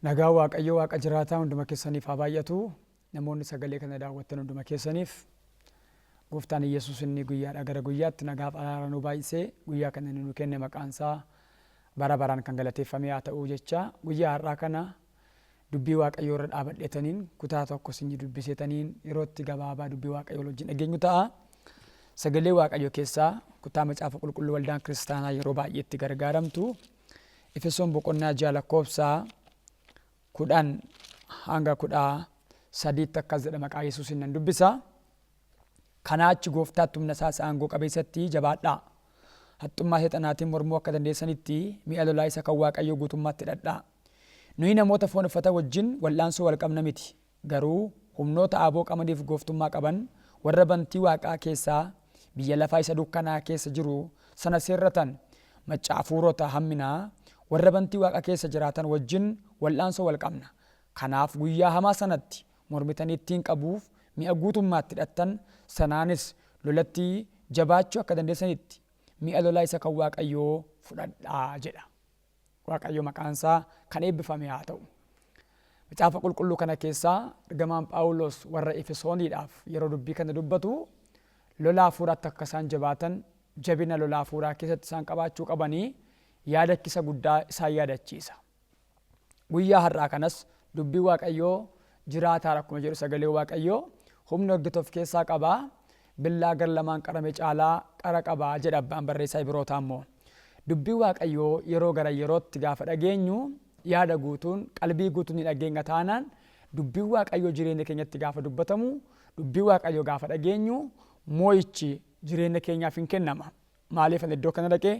Nagaan Waaqayyo Waaqa jiraataa hunduma keessaniif haa baay'atu. Namoonni sagalee kana daawwattan hunduma keessaniif Gooftaan Iyyasuus inni guyyaadhaa gara guyyaatti nagaaf araara nu baay'isee guyyaa kana inni nu kenne maqaan isaa bara baraan kan galateeffame haa ta'u jecha guyyaa har'aa kana dubbii Waaqayyoo irra dhaabadheetaniin kutaa tokko isin dubbiseetaniin yerootti gabaabaa dubbii Waaqayyoo wajjin dhageenyu ta'a. Sagalee Waaqayyoo keessaa kutaa Macaafa Qulqulluu Waldaan Kiristaanaa yeroo baay'ee itti gargaaramtu Efesoon boqonnaa 6 lakkoofsa 10 hanga 13tti akkas jedha maqaa Yesuusiin nan dubbisa. Kanaa achi gooftaatti humna isaa isa aangoo qabeessatti jabaadhaa. Haxxummaa seexanaatiin mormuu akka dandeessanitti mi'a lolaa isa kan Waaqayyoo guutummaatti hidhadhaa. Nuyi namoota foon uffatan wajjin wal'aansoo wal qabna miti. Garuu humnoota aaboo qamadiif gooftummaa qaban, warra bantii waaqaa keessaa biyya lafaa isa dukkanaa keessa jiru sana seerratan, macca hafuurota hamminaa warra bantii waaqaa keessa jiraatan wajjin wal'aansoo wal qabna. Kanaaf guyyaa hamaa sanatti mormitanii ittiin qabuuf mi'a guutummaatti hidhattan sanaanis lolatti jabaachuu akka dandeessanitti mi'a lolaa isa kan Waaqayyoo fudhadhaa jedha. Waaqayyo maqaan isaa kan eebbifame haa ta'u. Macaafa qulqulluu kana keessaa ergamaan Phaawulos warra Efesooniidhaaf yeroo dubbii kana dubbatu lola hafuuraatti akka isaan jabaatan jabina lola hafuuraa keessatti isaan qabaachuu qabanii yaadachisa guddaa isaan yaadachiisa. Guyyaa har'aa kanas dubbii Waaqayyoo jiraataadha akkuma jedhu sagalee Waaqayyoo humna hojjetu of keessaa qaba. Billaa gar lamaan qarame caalaa qara qaba jedha abbaan barreessaa Ibrootaa immoo. Dubbii Waaqayyoo yeroo gara yerootti gaafa dhageenyu yaada guutuun qalbii guutuun ni dhageenya taanaan dubbiin Waaqayyoo jireenya keenyatti gaafa dubbatamu dubbii Waaqayyoo gaafa dhageenyu moo'ichi jireenya keenyaaf hin kennama. Maaliifan iddoo kana dhaqe?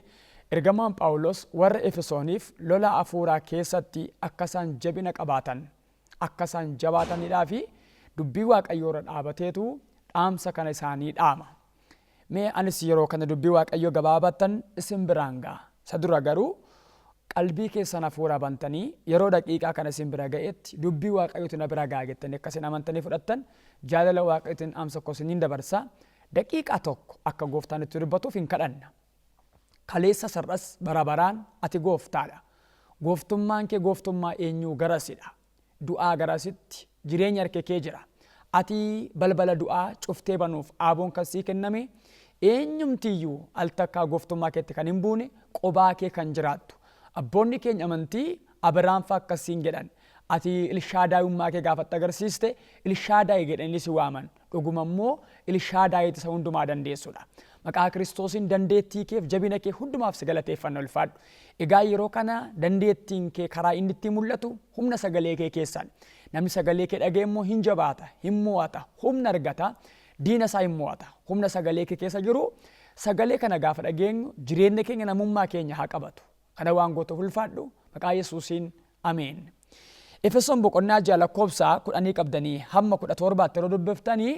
Ergamaan Phaawulos warra Efesooniif lola hafuuraa keessatti akka isaan jabina qabaatan, akka isaan jabaatanidhaa fi dubbii Waaqayyoo irra dhaabateetu dhaamsa kana isaanii dhaama. Mee anis yeroo kana dubbii Waaqayyoo gabaabattan isin biraan ga'a. Isa dura garuu qalbii keessan hafuuraa bantanii yeroo daqiiqaa kana isin bira ga'etti dubbii Waaqayyootu na bira ga'a jettanii akka isin amantanii fudhattan jaalala Waaqayyootiin dhaamsa koo isiniin dabarsa. Daqiiqaa tokko akka Gooftaan nutti dubbatuuf in kadhanna. Kaleessas har'as bara baraan ati Gooftaadha. Gooftummaan kee gooftummaa eenyuu garasidha. Du'aa garasitti jireenyi harka kee jira. Ati balbala du'aa cuftee banuuf aaboon kan sii kenname eenyumtiyyuu al takkaa gooftummaa keetti kan hin buune qobaa kee kan jiraattu. Abboonni keenya amantii Abiraam fa'a akkas siin jedhan. Ati Ilshaadaayummaa kee gaafa itti agarsiiste Ilshaadaay jedhanii si waaman. Dhuguma immoo Ilshaadaayiit isa hundumaa dandeessudha. Maqaa Kiristoosiin dandeettii keef jabina kee hundumaaf si galateeffanna ulfaadhu. Egaa yeroo kana dandeettiin kee karaa inni ittiin mul'atu humna sagalee kee keessaan. Namni sagalee kee dhaga'e immoo hin jabaata, hin mo'ata, humna argata, diina isaa hin mo'ata. Humna sagalee kee keessa jiru sagalee kana gaafa dhageenyu jireenya keenya namummaa keenya haa qabatu. Kana waan gootuuf ulfaadhu maqaa Yesuusiin Ameen. Efesoon boqonnaa 6 lakkoofsa kudhanii qabdanii hamma 17tti yeroo dubbiftanii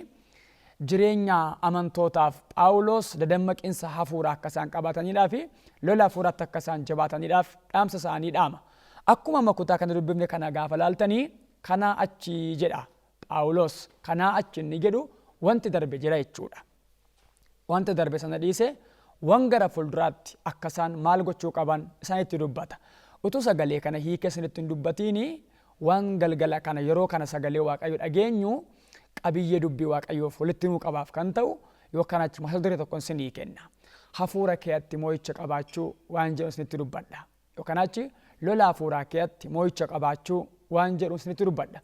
jireenya amantootaaf Phaawulos dadammaqinsa hafuuraa akka isaan qabaataniidhaa fi lola hafuuraatti akka isaan jabaataniidhaaf dhaamsa isaanii dhaama. Akkuma amma kutaa kana dubbifne kana gaafa laaltanii kanaa achi jedha Phaawulos. Kanaa achi inni jedhu wanti darbe jira jechuudha. Wanta darbe sana dhiisee wan gara fuulduraatti akka isaan maal gochuu qaban isaanitti dubbata. Utuu sagalee kana hiikee isinitti hin dubbatiini waan galgala kana yeroo kana sagalee Waaqayyo dhageenyu qabiyyee dubbii Waaqayyoof walitti nuu qabaaf kan ta'u yookaan achi mata duree tokkon isinii kenna. Hafuura keeatti moo'icha qabaachuu waan jedhu isinitti dubbadha. Yookaan achi lola hafuuraa keeatti moo'icha qabaachuu waan jedhu isinitti dubbadha.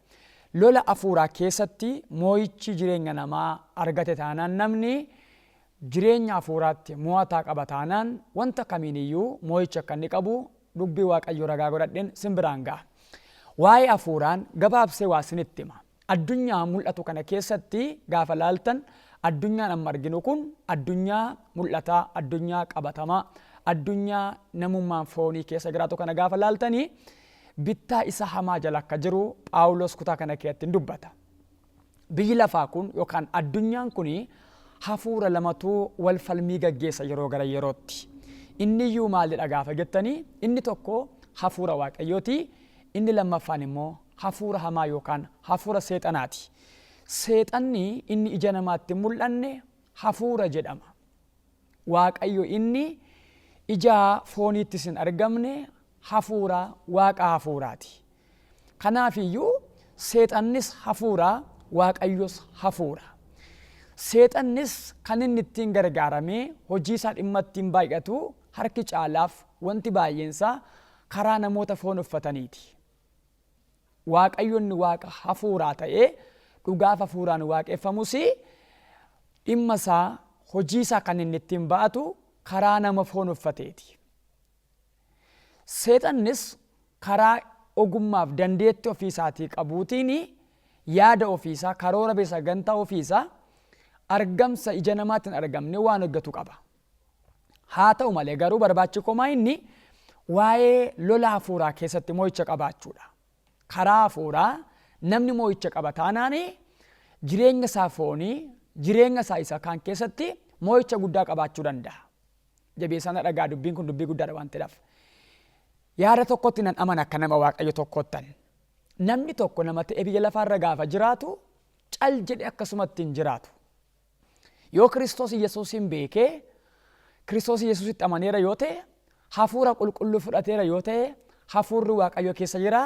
Lola hafuuraa keessatti moo'ichi jireenya namaa argate taanaan namni jireenya hafuuraatti mo'ataa qaba taanaan wanta kamiin iyyuu moo'icha akka inni qabu dubbii Waaqayyoo ragaa godhadheen sin biraan ga'a. Waa'ee hafuuraan gabaabsee waa isinitti hima. Addunyaa mul'atu kana keessatti gaafa laaltan addunyaan amma arginu kun addunyaa mul'ataa, addunyaa qabatamaa, addunyaa namummaan foonii keessa jiraatu kana gaafa laaltanii bittaa isa hamaa jala akka jiru Phaawulos kutaa kana keessatti hin dubbata. Biyyi lafaa kun yookaan addunyaan kun hafuura lamatu wal falmii gaggeessa yeroo gara yerootti. Inni iyyuu maalidha gaafa jettanii inni tokko hafuura Waaqayyooti, inni lammaffaan immoo hafuura hamaa yookaan hafuura seexanaati. Seexanni inni ija namaatti hin mul'anne hafuura jedhama. Waaqayyo inni ija fooniittis hin argamne hafuura Waaqa hafuuraati. Kanaafiyyuu seexannis hafuura, Waaqayyos hafuura. Seexannis kan inni ittiin gargaaramee hojii isaa dhimma ittiin baay'atu harki caalaaf wanti baay'eensaa karaa namoota foon uffataniiti. Waaqayyo inni Waaqa hafuuraa ta'ee dhugaaf hafuuraan waaqeffamus dhimma isaa hojii isaa kan inni ittiin ba'atu karaa nama foon uffateeti. Seexannis karaa ogummaaf dandeetti ofii isaatii qabuutiin yaada ofii isaa, karoora fi sagantaa ofii isaa argamsa ija namaatiin argamne waan hojjetu qaba. Haa ta'u malee garuu barbaachi komaa inni waa'ee lola hafuuraa keessatti mo'icha qabaachuudha. Karaa hafuuraa namni mo'icha qaba taanaan jireenya isaa foonii, jireenya isaa isa kaan keessatti mo'icha guddaa qabaachuu danda'a. Jabeessaa na dhagaa, dubbiin kun dubbii guddaadha waan ta'eef. Yaada tokkotti nan amana akka nama Waaqayyo tokkottan. Namni tokko nama ta'ee biyya lafaarra gaafa jiraatu cal jedhe akkasumatti hin jiraatu. Yoo Kiristoos Yesuusin beekee, Kiristoos Yesuusitti amaneera yoo ta'e, hafuura qulqulluu fudhateera yoo ta'e, hafuurri Waaqayyo keessa jira,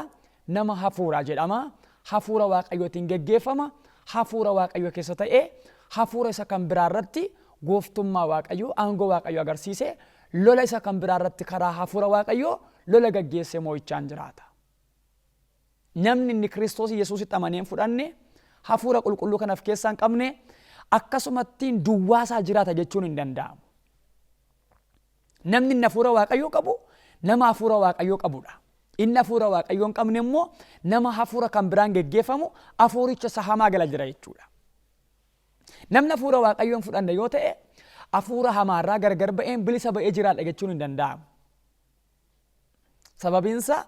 nama hafuuraa jedhama. Hafuura Waaqayyootiin geggeeffama. Hafuura Waaqayyo keessa ta'ee hafuura isa kan biraa irratti gooftummaa Waaqayyoo, aangoo Waaqayyoo agarsiisee lola isa kan biraa irratti karaa hafuura Waaqayyoo lola gaggeessee mo'ichaan jiraata. Namni inni Kiristoos Yesuusitti amanee hin fudhanne, hafuura qulqulluu kana of keessaa hin qabne, akkasumattiin duwwaasaa jiraata jechuun hin danda'amu. Namni inni hafuura Waaqayyoo qabu nama hafuura Waaqayyoo qabudha. Inni hafuura Waaqayyoo hin qabne immoo nama hafuura kan biraan geggeeffamu, hafuuricha isa hamaa gala jira jechuudha. Namni hafuura Waaqayyoo hin fudhanne yoo ta'e hafuura hamaarraa gargar ba'een bilisa ba'ee jiraadha jechuun hin danda'amu. Sababiinsaa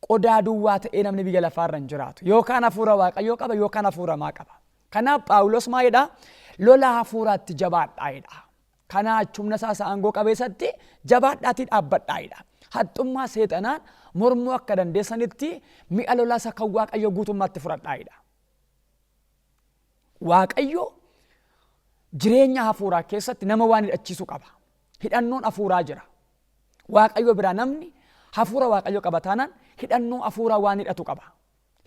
qodaa duwwaa ta'ee namni biyya lafaarra hin jiraatu. Yookaan hafuura Waaqayyoo qaba yookaan hafuura hamaa qaba. Kanaaf Phaawulos maal jedhaa? Lola hafuuraatti jabaadhaa jedha. Kanaa achi humna isaa isa aangoo qabeessatti jabaadhaatii dhaabbadhaa jedha. Haxxummaa seexanaan mormuu akka dandeessanitti mi'a lolaa isa kan Waaqayyoo guutummaatti fudhadhaa jedha. Waaqayyo jireenya hafuuraa keessatti nama waan hidhachiisu qaba. Hidhannoon hafuuraa jira. Waaqayyo biraa namni hafuura Waaqayyo qaba taanaan hidhannoo hafuuraa waan hidhatu qaba.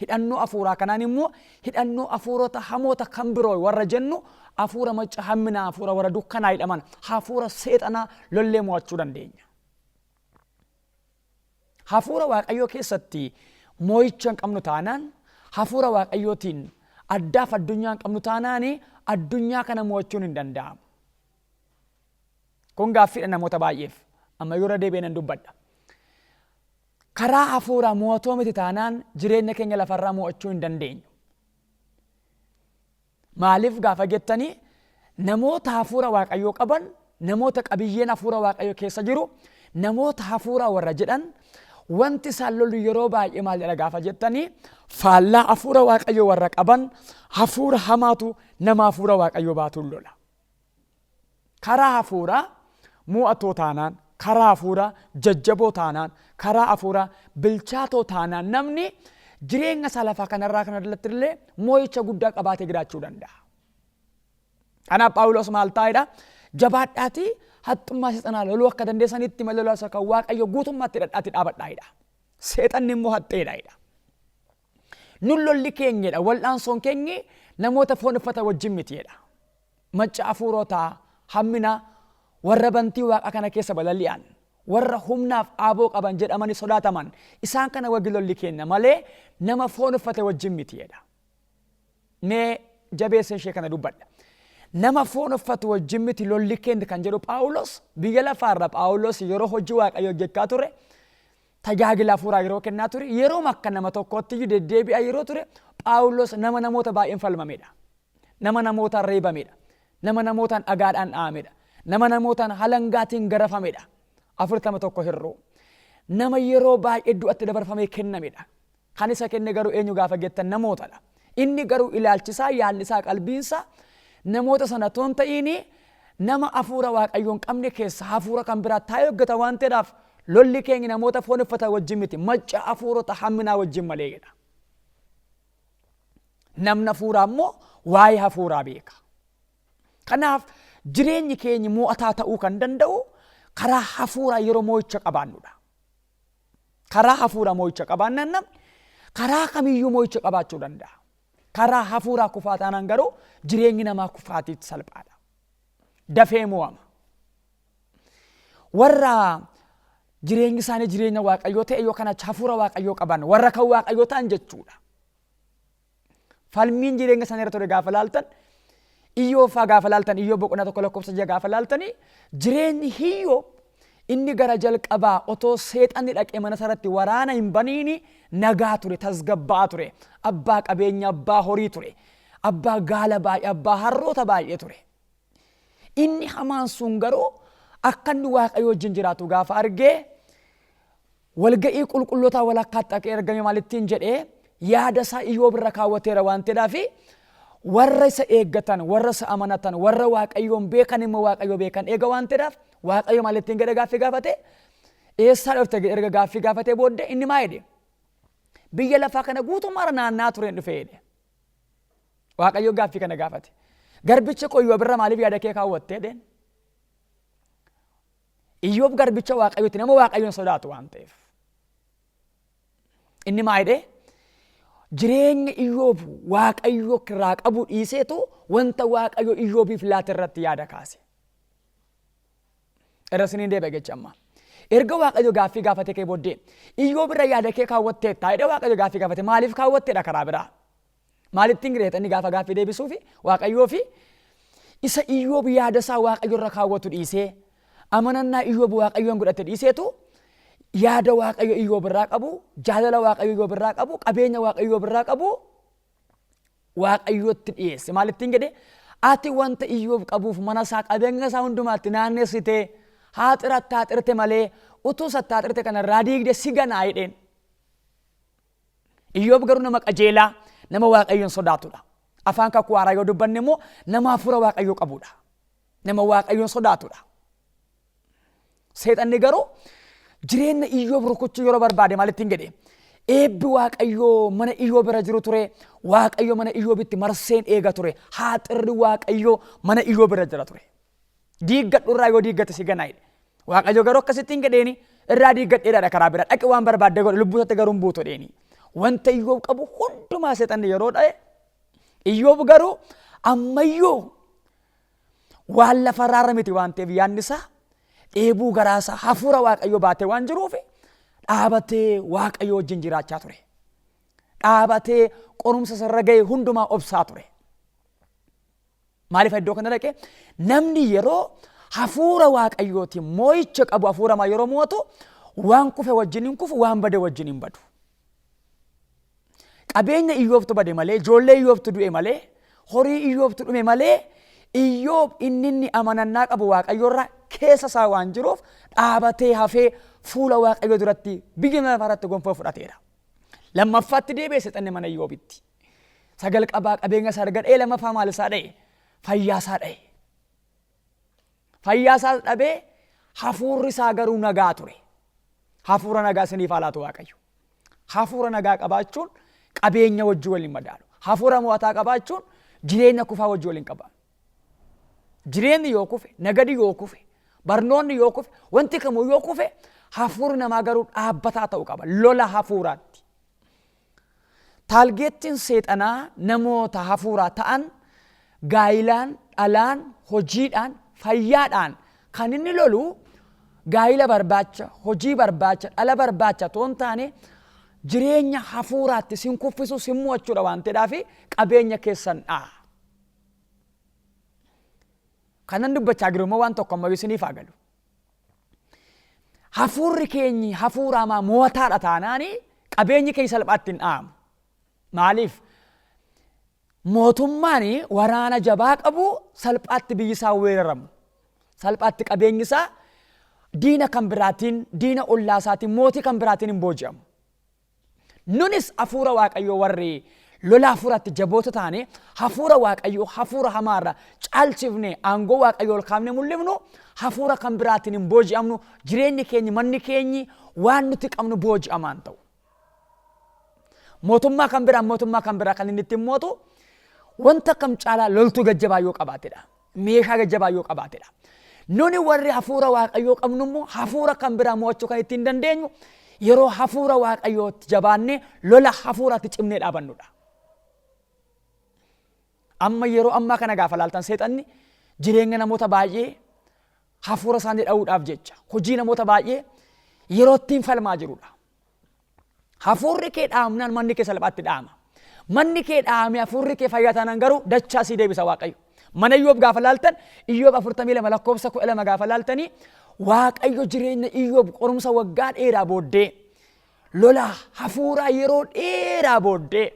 Hidhannoo hafuuraa kanaan immoo hidhannoo hafuurota hamoota kan biroo warra jennu, hafuura macca hamminaa, hafuura warra dukkanaa hidhaman, hafuura seexanaa lollee mo'achuu dandeenya. Hafuura Waaqayyoo keessatti mo'icha hin qabnu taanaan, hafuura Waaqayyootiin addaaf addunyaa hin qabnu taanaan addunyaa kana mo'achuun hin danda'amu. Kun gaaffiidha namoota baay'eef. Amma yoo irra deebi'ee nan dubbadha. Karaa hafuuraa mo'atoo miti taanaan jireenya keenya lafarraa mo'achuu hin dandeenyu. Maaliif gaafa jettanii, namoota hafuura Waaqayyoo qaban, namoota qabiyyeen hafuura Waaqayyoo keessa jiru, namoota hafuuraa warra jedhan, wanti isaan lolu yeroo baay'ee maal jedha gaafa jettanii, faallaa hafuura Waaqayyoo warra qaban, hafuura hamaatu nama hafuura Waaqayyoo baatuun lola. Karaa hafuuraa mo'atoo taanaan, karaa hafuuraa jajjaboo taanaan, karaa hafuuraa bilchaatoo taanaan namni jireenya isaa lafaa kanarraa kanarratti illee mo'icha guddaa qabaatee jiraachuu danda'a. Kanaaf Phaawulos maal taa'edha? Jabaadhaatii haxxummaa seexanaa loluu akka dandeessanitti malee lola isa kan Waaqayyo guutummaatti hidhadhaatii dhaabadhaa'edha. Seexanni immoo haxxeedha. Nun lolli keenyedha. Wal'aansoon keenyi namoota foon uffata wajjin mitiidha. Macca hafuurota hammina warra bantii waaqa kana keessa balali'an, warra humnaaf aaboo qaban jedhamanii sodaataman, isaan kana wajjin lolli keenya malee nama foon uffate wajjin mitiidha. Mee jabeessa ishee kana dubbadha. Nama foon uffatu wajjin miti lolli keenya kan jedhu Phaawulos, biyya lafaarra Phaawulos yeroo hojii Waaqayyoo hojjechaa ture, tajaajila hafuuraa yeroo kennaa ture, yeroo akka nama tokkootti iyyuu deddeebi'aa yeroo ture, Phaawulos nama namoota baay'een falmamedha. Nama namootaan reebamedha. Nama namootaan dhagaadhaan dha'amedha. Nama namootaan halangaatiin garafamedha. 41 hir'uu. Nama yeroo baay'ee du'atti dabarfamee kennamedha. Kan isa kenne garuu eenyu gaafa jettan namootadha. Inni garuu ilaalchisaa, yaadnisaa, qalbiinsaa namoota sana toon ta'iini nama hafuura Waaqayyoo hin qabne keessa hafuura kan biraa taa'ee hojjeta waan ta'eedhaaf lolli keenya namoota foon uffatan wajjin miti, macca hafuurota hamminaa wajjin malee jedha. Namni hafuuraa immoo waa'ee hafuuraa beeka. Kanaaf jireenyi keenya mo'ataa ta'uu kan danda'u karaa hafuuraa yeroo mo'icha qabaannudha. Karaa hafuuraa mo'icha qabaannaan namni Karaa kamiyyuu mo'icha qabaachuu danda'a. Karaa hafuuraa kufaa taanaan garuu jireenyi namaa kufaatiif salphaadha. Dafee mo'ama. Warra jireenyi isaanii jireenya Waaqayyoo ta'e yookaan hafuura Waaqayyoo qaban warra kan Waaqayyoo ta'an jechuudha. Falmiin jireenya isaanii irra ture gaafa laaltan, Iyyoob faa gaafa laaltan, Iyyoob boqonnaa 1 lakkoofsa 6 gaafa laaltanii, jireenyi Hiyyoob inni gara jalqabaa otoo seexanni dhaqee mana isaa irratti waraana hin baniini nagaa ture, tasgabbaa'aa ture, abbaa qabeenya, abbaa horii ture, abbaa gaala baay'ee, abbaa harroota baay'ee ture. Inni hamaan sun garuu akka inni Waaqayyo wajjin jiraatu gaafa argee, Walga'ii qulqullootaa walakkaatti dhaqee argame maal ittiin jedhee? Yaada isaa Iyyoob irra kaawwateera waan ta'eedhaaf, warra isa eeggatan, warra isa amanatan, warra Waaqayyoon beekan immoo Waaqayyo beekan eega waan ta'eedhaaf, Waaqayyo maal ittiin jedhe gaaffii gaafate? Eessaa dhufte erga gaaffii gaafatee booddee inni maa jedhe? Biyya lafaa kana guutummaarra naanna'aa tureen dhufe jedhe. Waaqayyo gaaffii kana gaafate. Garbicha koo Iyyoob irra maaliif yaada kee kaawwatte jedheen? Iyyoob garbicha Waaqayyooti, nama Waaqayyoon sodaatu waan ta'eef. Inni maa jedhee? Jireenya Iyyoob Waaqayyo irraa qabu dhiiseetu wanta Waaqayyo Iyyoobiif laate irratti yaada kaase. Irra isiniin deebi'a jecha amma. Erga Waaqayyo gaaffii gaafate kee booddee Iyyoob irra yaada kee kaawwatteetta jedhee Waaqayyo gaaffii gaafate, maaliif kaawwatteedha karaa biraa? Maalittiin gireeta inni gaafa gaaffii deebisuufi Waaqayyoo fi isa Iyyoob yaada isaa Waaqayyo irra kaawwatu dhiisee, amanannaa Iyyoob Waaqayyoon godhate dhiiseetu, yaada Waaqayyo Iyyoob irraa qabu, jaalala Waaqayyo Iyyoob irraa qabu, qabeenya Waaqayyo Iyyoob irraa qabu Waaqayyotti dhiyeesse. Maalittiin jedhe? Ati wanta Iyyoob qabuuf mana isaa, qabeenya isaa hundumaatti naannessitee haa xiratte haa xirte malee utuu isa haa xirte kana irraa diigde si ganaa jedheen. Iyyoob garuu nama qajeelaa, nama Waaqayyoon sodaatudha. Afaan kakuu haaraa yoo dubbanne immoo nama hafuura Waaqayyoo qabudha. Nama Waaqayyoon sodaatudha. Seexanni garuu jireenya Iyyoob rukuchuu yeroo barbaade maal ittiin jedhe? Eebbi Waaqayyoo mana Iyyoob irra jiru ture. Waaqayyo mana Iyyoobitti marseen eega ture. Haaxirri Waaqayyoo mana Iyyoob irra jira ture. Diiggadhu irraa yoo diiggate si ganaa jedhe. Waaqayyo garuu akkasitti hin jedheeni, irraa diiggadheedha karaa bira dhaqi, waan barbaadde godhe, lubbuu isaatti garuu hin buutu jedheeni. Wanta Iyyoob qabu hundumaa seexanni yeroo dha'e, Iyyoob garuu ammayyuu waan lafarraarra miti waan ta'eef, yaadni isaa dheebuu garaa isaa hafuura Waaqayyo baatee waan jiruuf dhaabatee Waaqayyo wajjin jiraachaa ture. Dhaabatee qorumsa isarra ga'e hundumaa obsaa ture. Maaliif iddoo kana dhaqe? Namni yeroo hafuura Waaqayyootiin moo'icha qabu, hafuura maa yeroo mo'atu, waan kufe wajjin hin kufu, waan bade wajjin hin badu. Qabeenya Iyyoobtu bade malee, ijoollee Iyyoobtu du'e malee, horii Iyyoobtu dhume malee, Iyyoob inni amanannaa qabu Waaqayyoorraa keessa isaa waan jiruuf dhaabatee hafee fuula Waaqayyoo duratti biyya lafaa irratti gonfoo fudhateera. Lammaffaatti deebi'e seexanni mana Iyyoobitti. Sagal qabaa qabeenya isaa erga dha'e, lammaffaa maal isaa dha'e? Fayyaa isaa dha'e. Fayyaa isaa dhabee hafuurri isaa garuu nagaa ture. Hafuura nagaa isiniif haa laatu Waaqayyo. Hafuura nagaa qabaachuun qabeenya wajjin waliin madaalu. Hafuura mo'ataa qabaachuun jireenya kufaa wajjin waliin qaba. Jireenyi yoo kufe, nagadi yoo kufe, barnoonni yoo kufe, wanti kamuu yoo kufe, hafuurri namaa garuu dhaabbataa ta'uu qaba. Lola hafuuraatti. Taalgeettiin seexanaa namoota hafuuraa ta'an gaayilaan, dhalaan, hojiidhaan, fayyaadhaan kan inni lolu gaayila barbaacha, hojii barbaacha, dhala barbaacha otoo hin taane jireenya hafuuraatti sin kuffisuu, sin mo'achuudha waan ta'eedhaaf qabeenya keessan dha'a. Kanan dubbachaa jiru immoo waan tokko ammayyuu isiniif haa galu. Hafuurri keenyi hafuura hamaa mo'ataadha taanaani qabeenyi keenya salphaatti hin dha'amu. Maaliif? Mootummaan waraana jabaa qabu salphaatti biyyi isaa weeraramu. Salphaatti qabeenyi isaa diina kan biraatiin, diina ollaa isaatiin, mootii kan biraatiin hin booji'amu. Nunis hafuura Waaqayyoo warri lola hafuuraatti jaboota taane, hafuura Waaqayyoo hafuura hamaarra caalchifne, aangoo Waaqayyoo ol kaafne mul'ifnu, hafuura kan biraatiin hin booji'amnu, jireenyi keenyi, manni keenyi, waan nuti qabnu booji'amaan ta'u. Mootummaa kan biraa, mootummaa kan biraa kan inni ittiin mootu wanta kam caalaa loltuu jajjabaa yoo qabaatedha. Meeshaa jajjabaa yoo qabaatedha. Nuni warri hafuura Waaqayyoo qabnu immoo hafuura kan biraa mo'achuu kan ittiin dandeenyu yeroo hafuura Waaqayyootti jabaannee lola hafuuraatti cimnee dhaabannudha. Amma yeroo ammaa kana gaafa laaltan seexanni jireenya namoota baay'ee hafuura isaanii dha'uudhaaf jecha hojii namoota baay'ee yeroo ittiin falmaa jirudha. Hafuurri kee dhaamnaan manni kee salphaatti dhaama. Manni kee dhaamee hafuurri kee fayyaa taanaan garuu dachaa sii deebisa Waaqayyo. Mana Iyyoob gaafa laaltan Iyyoob 42 lakkoofsa 12 gaafa laaltanii Waaqayyo jireenya Iyyoob qorumsa waggaa dheeraa booddee lola hafuuraa yeroo dheeraa booddee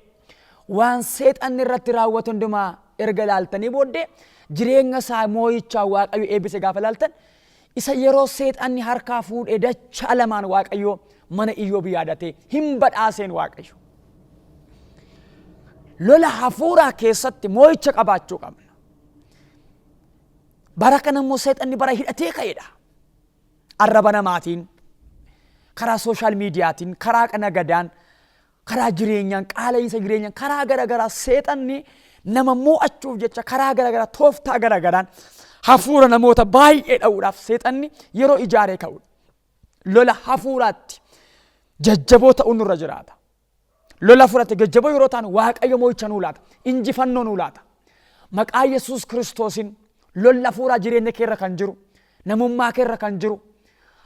waan seexanni irratti raawwatu hundumaa erga laaltanii booddee jireenya isaa moo'ichaa Waaqayyo eebbise gaafa laaltan isa yeroo seexanni harkaa fuudhee dachaa lamaan Waaqayyo mana Iyyoob yaadatee hin badhaaseen Waaqayyo. Lola hafuuraa keessatti moo'icha qabaachuu qabna. Bara kana immoo seexanni bara hidhatee ka'edha. Arraba namaatiin, karaa sooshaal miidiyaatiin, karaa nagadaan, karaa jireenyaan, qaala'iinsa jireenyaan, karaa gara garaa seexanni nama mo'achuuf jecha karaa gara garaa tooftaa gara garaan hafuura namoota baay'ee dha'uudhaaf seexanni yeroo ijaaree ka'udha. Lola hafuuraatti jajjaboo ta'uun nurra jiraata. Lola hafuuraatti jajjaboo yeroo ta'an Waaqayyo mo'icha nuu laata. Injifannoo nuu laata. Maqaa Yesuus Kiristoosiin lolli hafuuraa jireenya keerra kan jiru, namummaa keerra kan jiru,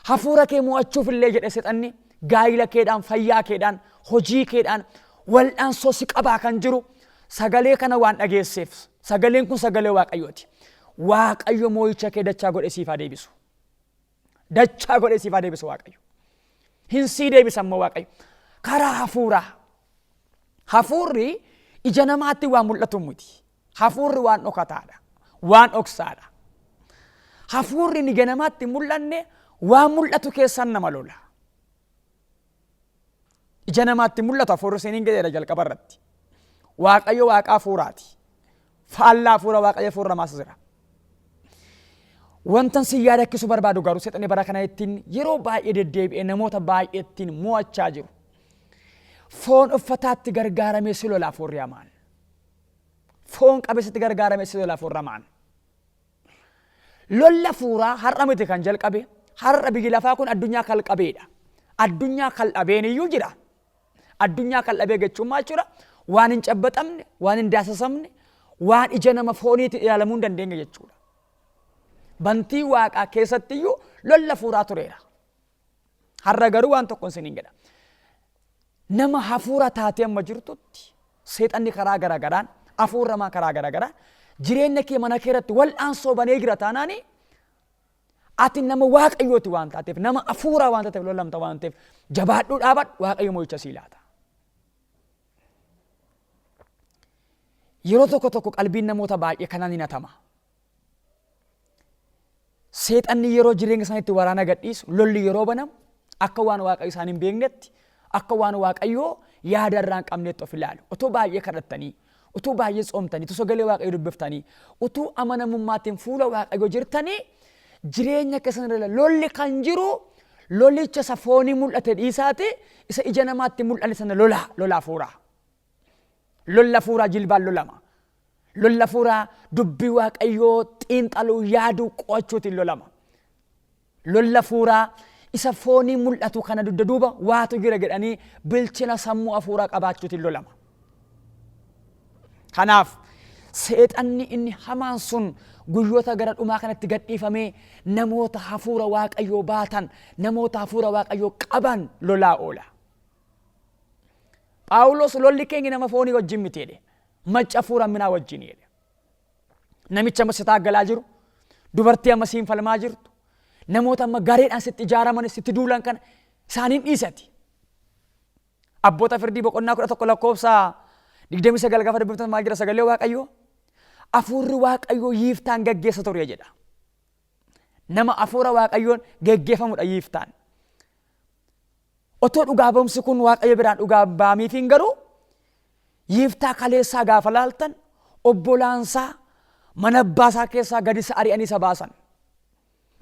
hafuura kee mo'achuuf illee jedhe seexanni gaa'ila keedhaan, fayyaa keedhaan, hojii keedhaan wal'aansoo si qabaa kan jiru sagalee kana waan dhageesseef sagaleen kun sagalee Waaqayyooti. Waaqayyo mo'icha kee dachaa godhee siif haa deebisu. Dachaa godhee siif haa deebisu Waaqayyo. Hin sii deebisa immoo Waaqayyo. Karaa hafuuraa. Hafuurri ija namaatti waan mul'atu miti. Hafuurri waan dhokataadha. Waan dhoksaadha. Hafuurri ija namaatti mul'anne waan mul'atu keessaan nama lola. Ija namaatti mul'atu hafuurri isiniin jedheera jalqaba irratti. Waaqayyo waaqa hafuuraati. Faallaa hafuura Waaqayyo hafuura namaas jira. Wantan si yaadachiisu barbaadu garuu seexanni bara kana ittiin yeroo baay'ee deddeebi'ee namoota baay'ee ittiin mo'achaa jiru. Foon uffataatti gargaaramee si lola hafuurri hamaan. Foon qabeessatti gargaaramee si lola hafuurri hamaan. Lolli hafuuraa har'a miti kan jalqabe, har'a biyyi lafaa kun addunyaa kalqabeedha. Addunyaa kaldhabeen iyyuu jira. Addunyaa kaldhabee jechuun maal jechuudha? Waan hin cabbaxamne, waan hin daasasamne, waan ija nama fooniitiin ilaalamuu hin dandeenye jechuudha. Bantii waaqaa keessatti iyyuu lolli hafuuraa tureera. Har'a garuu waan tokkon isiniin jedha. Nama hafuura taatee amma jirtutti seexanni karaa garagaraan, hafuurri hamaa karaa garagaraan jireenya kee mana kee irratti wal'aansoo banee jira taanaani ati nama Waaqayyooti waan taateef, nama hafuuraa waan taateef, lolamta waan ta'eef jabaadhuu dhaabadhu, Waaqayyo mo'icha sii laata. Yeroo tokko tokko qalbiin namoota baay'ee kanaan hin hatama. Seexanni yeroo jireenya isaaniitti waraana gadhiisu, lolli yeroo banamu, akka waan Waaqayyo isaan hin beeknetti, akka waan Waaqayyoo yaada irraa hin qabnetti of ilaalu. Utuu baay'ee kadhattanii, utuu baay'ee tsoomtanii, utuu sagalee Waaqayyoo dubbiftanii, utuu amanamummaatiin fuula Waaqayyoo jirtanii, jireenya keessan irra lolli kan jiru lolicha isa foonii mul'ate dhiisaati, isa ija namaatti mul'anne sana lolaa, lola hafuuraa. Lolli hafuuraa jilbaan lolama. Lolli hafuuraa dubbii Waaqayyoo xiinxaluu, yaaduu, qo'achuutiin lolama. Lolli hafuuraa isa foonii mul'atu kana dugda duuba waatu jira jedhanii bilchina sammuu hafuuraa qabaachuutiin lolama. Kanaaf seexanni inni hamaan sun guyyoota gara dhumaa kanatti gadhiifamee namoota hafuura Waaqayyoo baatan, namoota hafuura Waaqayyoo qaban lolaa oola. Phaawulos lolli keenya nama foonii wajjin miti jedhe. Macca hafuura hamminaa wajjin jedhe. Namicha amma si taaggalaa jiru, dubartii amma siin falmaa jirtu, namoota amma gareedhaan sitti ijaaraman, sitti duulan kana isaaniin dhiisati. Abboota firdii boqonnaa 11 lakkoofsa 29 gaafa dubbiftan maal jedha sagalee Waaqayyoo? Hafuurri Waaqayyoo Yiiftaan gaggeessa ture jedha. Nama hafuura Waaqayyoon geggeeffamudha Yiiftaan. Otoo dhugaa ba'umsi kun Waaqayyo biraan dhugaa ba'amiifiin garuu Yiiftaa kaleessaa gaafa laaltan obbolaansaa mana abbaa isaa keessaa gadi isa ari'anii isa baasan.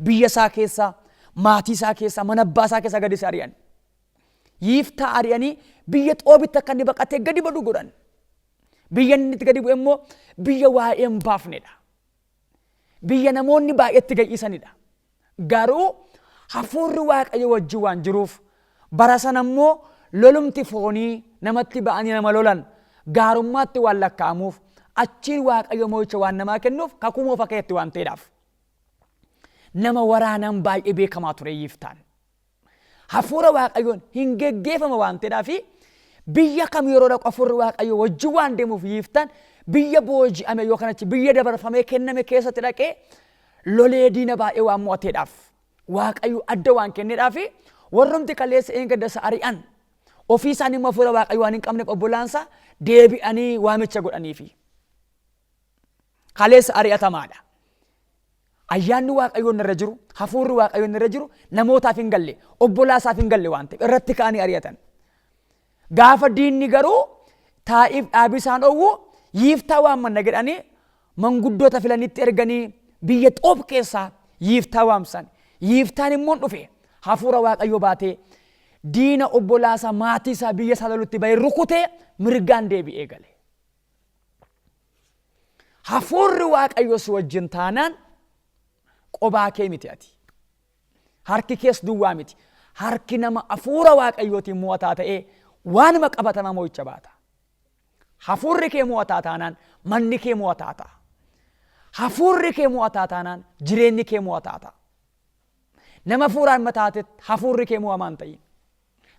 Biyya isaa keessaa, maatii isaa keessaa, mana abbaa isaa keessaa gadi isa ari'an. Yiiftaa ari'anii biyya Xoobitti akka inni baqatee gadi badu godhan. Biyya inni itti gadi bu'e immoo biyya waa'ee hin baafnedha. Biyya namoonni baay'eetti gay'isanidha. Garuu hafuurri Waaqayyo wajjin waan jiruuf Bara sana immoo lolumti foonii namatti ba'anii nama lolan gaarummaatti waan lakkaa'amuuf, achiin Waaqayyo mo'icha waan namaa kennuuf, kakuu moofaa keessatti waan ta'eedhaaf. Nama waraanaan baay'ee beekamaa ture Yiftaan. Hafuura Waaqayyoon hin geggeeffama waan ta'eedhaaf, biyya kam yeroo dhaqu hafuurri Waaqayyoo wajjin waan deemuuf, Yiftaan biyya booji'ame yookaan achi biyya dabarfamee kenname keessatti dhaqee lolee diina baay'ee waan mo'ateedhaaf, Waaqayyo adda waan kenneedhaaf, warrumti kaleessa eengadda isa ari'an ofii isaanii immoo hafuura Waaqayyo waan hin qabneef obbolaansa deebi'anii waamicha godhaniifi. Kaleessa ari'atamaadha. Ayyaanni Waaqayyoon irra jiru, hafuurri Waaqayyoon irra jiru namootaaf hin galle, obbolaasaaf hin galle waan ta'eef irratti ka'anii ari'atan. Gaafa diinni garuu taa'iif dhaabii isaan dhoowwu, Yiiftaa waammanna jedhanii manguddoota filanitti erganii biyya Xoob keessaa Yiiftaa waamsan. Yiiftaan immoo dhufe, hafuura Waaqayyoo baatee diina obbolaasaa, maatii isaa, biyya isaa lolutti bahee rukutee mirgaan deebi'ee gale. Hafuurri Waaqayyoo si wajjin taanaan qobaa kee miti ati. Harki kees duwwaa miti. Harki nama hafuura Waaqayyootiin mo'ataa ta'ee waanuma qabatamaa mo'icha baata. Hafuurri kee mo'ataa taanaan manni kee mo'ataa ta'a. Hafuurri kee mo'ataa taanaan jireenyi kee mo'ataa ta'a. Nama hafuuraan mataatetti hafuurri kee mo'amaa hin ta'in.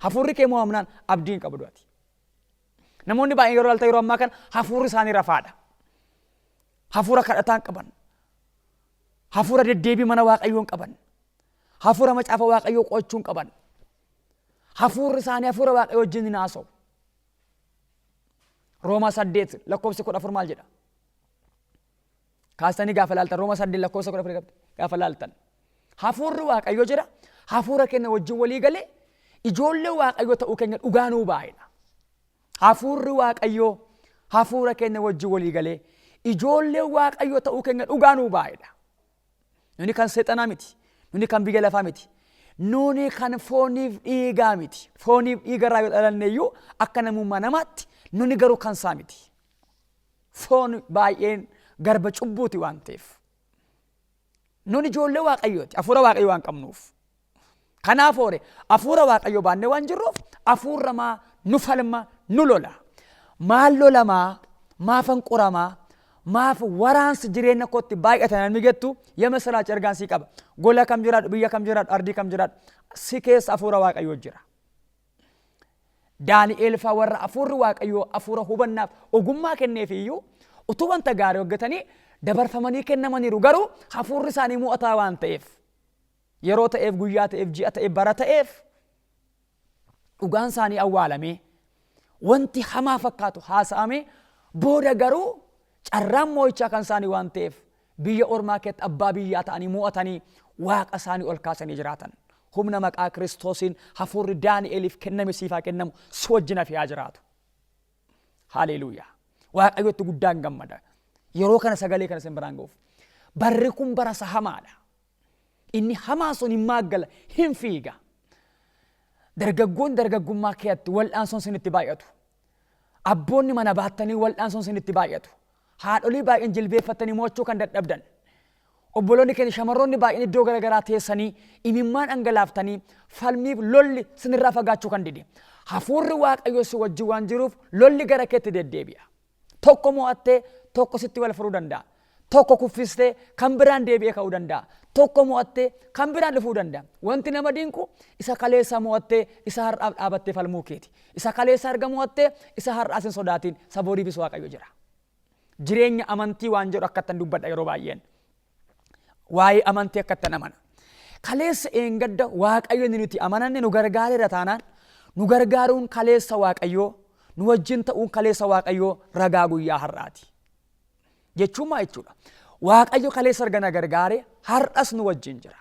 Hafuurri kee mo'amnaan abdii hin qabdu ati. Namoonni baay'een yeroo ilaaltan yeroo ammaa kana hafuurri isaanii rafaadha. Hafuura kadhataa hin qaban. Hafuura deddeebii mana Waaqayyoo hin qaban. Hafuura macaafa Waaqayyoo qo'achuu hin qaban. Hafuurri isaanii hafuura Waaqayyoo wajjin hin haasa'u. Roomaa 8 lakkoofsa 14 maal jedha? Kaastanii gaafa laaltan, Roomaa 8 lakkoofsa 14 gaafa laaltan. Hafuurri Waaqayyoo jedha, hafuura keenya wajjin walii galee ijoollee Waaqayyoo ta'uu keenya dhugaa nuu baay'edha. Hafuurri Waaqayyoo hafuura keenya wajjin walii galee ijoollee Waaqayyoo ta'uu keenya dhugaa nuu baay'edha. Nuni kan seexanaa miti. Nuni kan biyya lafaa miti. Nuni kan fooniif dhiigaa miti. Fooniif dhiiga irraa yoo dhalanne iyyuu akka namummaa namaatti, nuni garuu kan isaa miti. Foon baay'een garba cubbuuti waan ta'eef. Nuni ijoollee Waaqayyooti. Hafuura Waaqayyoo waan qabnuuf. Kanaaf hoore hafuura Waaqayyoo baannee waan jirruuf hafuurra maa nu falma, nu lola. Maal lolamaa? Maafan qoramaa? Maaf waraansi jireenya kootti baay'ata namni jettu, የምስራች ergaan sii qaba. Gola kam jiraadhu, biyya kam jiraadhu, ardii kam jiraadhu, si keessa hafuura Waaqayyoo jira. Daani'eel faa warra hafuurri Waaqayyoo hafuura hubannaaf ogummaa kenneef iyyuu utuu wanta gaarii hojjetanii dabarfamanii kennamaniiru, garuu hafuurri isaanii mo'ataa waan ta'eef, yeroo ta'eef, guyyaa ta'eef, ji'a ta'eef, bara ta'eef dhugaan isaanii awwaalamee, wanti hamaa fakkaatu haasa'amee, booda garuu carraan mo'ichaa kan isaanii waan ta'eef biyya ormaa keessatti abbaa biyyaa ta'anii mo'atanii Waaqa isaanii ol kaasanii jiraatan. Humna maqaa Kiristoosiin hafuurri Daani'eliif kenname siif haa kennamu, si wajjin hafee haa jiraatu. Haleluuyaa. Waaqayyotti guddaan gammada. Yeroo kana sagalee kana isin biraan ga'uuf. Barri kun bara isa hamaadha. Inni hamaa sun hin maaggala, hin fiiga. Dargaggoon dargaggummaa keetti wal'aansoon isinitti baay'atu. Abboonni mana baattanii wal'aansoon isinitti baay'atu. Haadholii baay'een jilbeeffattanii mo'achuu kan dadhabdan. Obboloonni keenya shamarroonni baay'een iddoo garaagaraa teessanii imimmaan dhangalaaftanii falmiif lolli sinirraa fagaachuu kan dide. Hafuurri Waaqayyoo si wajjin waan jiruuf lolli gara keetti deddeebi'a. Tokko mo'attee tokko sitti wal furuu danda'a. Tokko kuffistee kan biraan deebi'ee ka'uu danda'a. Tokko mo'attee kan biraan dhufuu danda'a. Wanti nama dinqu isa kaleessa mo'attee isa har'aaf dhaabattee falmuu keeti. Isa kaleessa erga mo'attee isa har'aas hin sodaatiin, isa boriifis Waaqayyo jira. Jireenya amantii waan jedhu akkattan dubbadha yeroo baay'een. Waa'ee amantii akkattan amana. Kaleessa eengadda Waaqayyo inni nuti amananne nu gargaareera taanaan, nu gargaaruun kaleessa Waaqayyoo, nu wajjin ta'uun kaleessa Waaqayyoo ragaa guyyaa har'aati. Jechuun maa jechuudha? Waaqayyo kaleessa erga na gargaare har'as nu wajjin jira.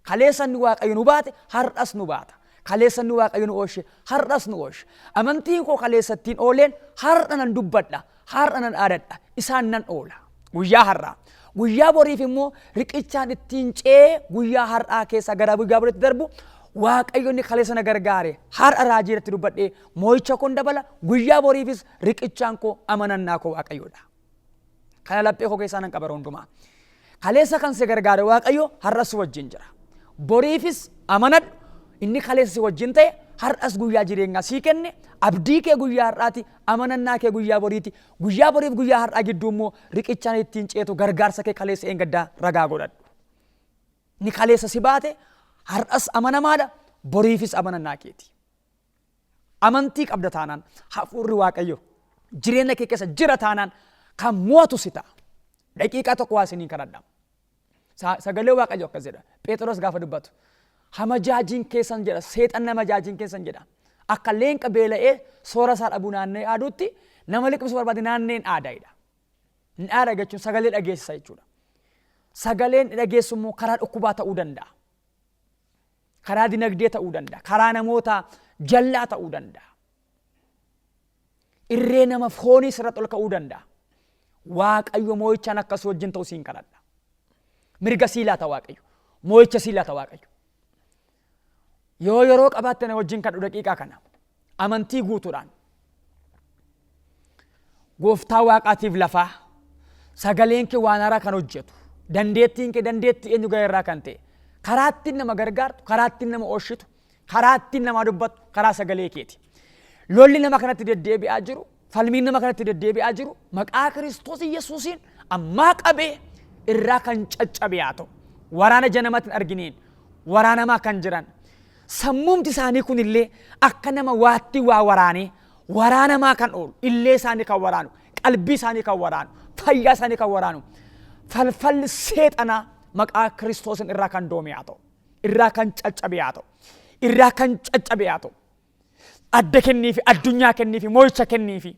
Kaleessa inni Waaqayyo nu baate har'as nu baata. Kaleessa inni Waaqayyo nu oolche har'as nu oolche. Amantiin koo kaleessa ittiin ooleen har'a nan dubbadha. Har'a nan aadadha. Isaan nan oola. Guyyaa har'aa. Guyyaa boriif immoo riqichaan ittiin ce'ee guyyaa har'aa keessa gara guyyaa boriitti darbu, Waaqayyo inni kaleessa na gargaare har'a raajii irratti dubbadhee moo'icha koon dabala, guyyaa boriifis riqichaan koo amanannaa koo Waaqayyoodha. Kana laphee koo keessaa nan qaba yeroo hundumaa. Kaleessa kan si gargaare Waaqayyo har'as si wajjin jira. Boriifis amanadhu. Inni kaleessa si wajjin ta'e har'as guyyaa jireenyaa sii kenne, abdii kee guyyaa har'aati, amanannaa kee guyyaa boriiti. Guyyaa boriif guyyaa har'aa gidduu immoo riqichaan ittiin ceetu gargaarsa kee kaleessa eengaddaa ragaa godhadhu. Inni kaleessa si baate har'as amanamaadha, boriifis amanannaa keeti. Amantii qabda taanaan, hafuurri Waaqayyo jireenya kee keessa jira taanaan, kan mo'atu si ta'a. Daqiiqaa tokko waa isiniin kadhadha. Sagalee Waaqayyo akkas jedha. Phexros gaafa dubbatu, hamajaajiin keessan jedha, seexanni hamajaajiin keessan jedha. Akka leenqa beela'ee soora isaa dhabuu naanna'ee aaduutti nama liqimsuu barbaade naanneen aadaa'idha. Inni aada jechuun sagalee dhageessisa jechuudha. Sagaleen dhageessu immoo karaa dhukkubaa ta'uu danda'a. Karaa dinagdee ta'uu danda'a. Karaa namoota jallaa ta'uu danda'a. Irree nama foonii sirratti ol ka'uu danda'a. Waaqayyo moo'ichaan akkas wajjin ta'u siin kadhadha. Mirga sii laata Waaqayyo. Moo'icha sii laata Waaqayyo. Yoo yeroo qabaatte na wajjin kadhu daqiiqaa kana. Amantii guutuudhaan. Gooftaa waaqaatiif lafaa, sagaleen kee waan haaraa kan hojjetu, dandeettiin kee dandeettii eenyu ga'e irraa kan ta'e, karaa ittiin nama gargaartu, karaa ittiin nama ooshitu, karaa ittiin nama dubbattu karaa sagalee keeti. Lolli nama kanatti deddeebi'aa jiru, falmiin nama kanatti deddeebi'aa jiru, maqaa Kiristoos Yesuusiin ammaa qabee irraa kan caccabe haa ta'u. Waraana ija namatti hin argineen waraanamaa kan jiran, sammuumti isaanii kunillee akka nama waatti waa waraanee waraanamaa kan oolu, illee isaanii kan waraanu, qalbii isaanii kan waraanu, fayyaa isaanii kan waraanu, falfalli seexanaa maqaa Kiristoosin irraa kan doome haa ta'u, irraa kan caccabe haa ta'u, irraa kan caccabe haa ta'u. Adda kenniifi, addunyaa kenniifi, mo'icha kenniifi.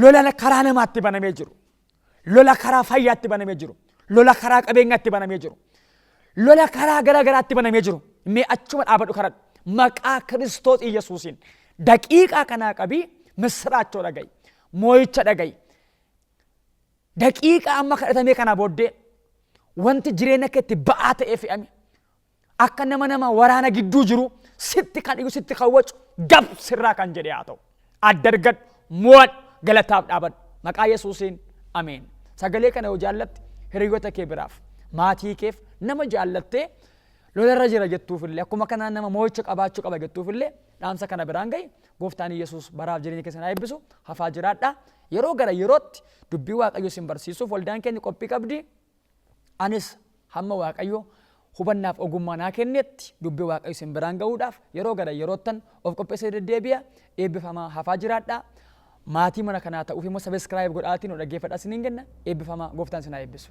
Lola karaa namaatti banamee jiru, lola karaa fayyaatti banamee jiru, lola karaa qabeenyaatti banamee jiru, lola karaa gara garaatti banamee jiru, mee achuma dhaabadhu, kadhadhu. Maqaa Kiristoos Iyyasuusiin daqiiqaa kanaa qabii misiraachoo dhaga'i, moo'icha dhaga'i. Daqiiqaa amma kadhatamee kanaa booddee wanti jireenya keetti ba'aa ta'ee fe'ame, akka nama waraana gidduu jiru sitti kan iyyuu, sitti kan wacu, gab sirraa kan jedhe haa ta'u. Adda argadhu, mo'adhu, galataaf dhaabadhu. Maqaa Yesuusiin, ameen. Sagalee kana yoo jaallatte hiriyoota kee biraaf, maatii keef, nama jaallattee lolarra jira jettuuf illee, akkuma kanaan nama mo'icha qabaachuu qaba jettuuf illee dhaamsa kana biraan gahi. Gooftaan Yesuus baraaf jireenya keessan haa eebbisu. Hafaa jiraadha. Yeroo gara yerootti dubbii Waaqayyo isin barsiisuuf waldaan keenya qophii qabdi. Anis hamma Waaqayyo hubannaaf ogummaa naa kennetti dubbii Waaqayyo isin biraan ga'uudhaaf yeroo gara yeroottan of qopheessee deddeebi'a. Eebbifamaa, hafaa jiraadha. Maatii mana kanaa ta'uuf immoo subscribe godhaatii nu dhaggeeffadhaa isiniin kenna. Eebbifamaa, gooftaan isin haa eebbisu.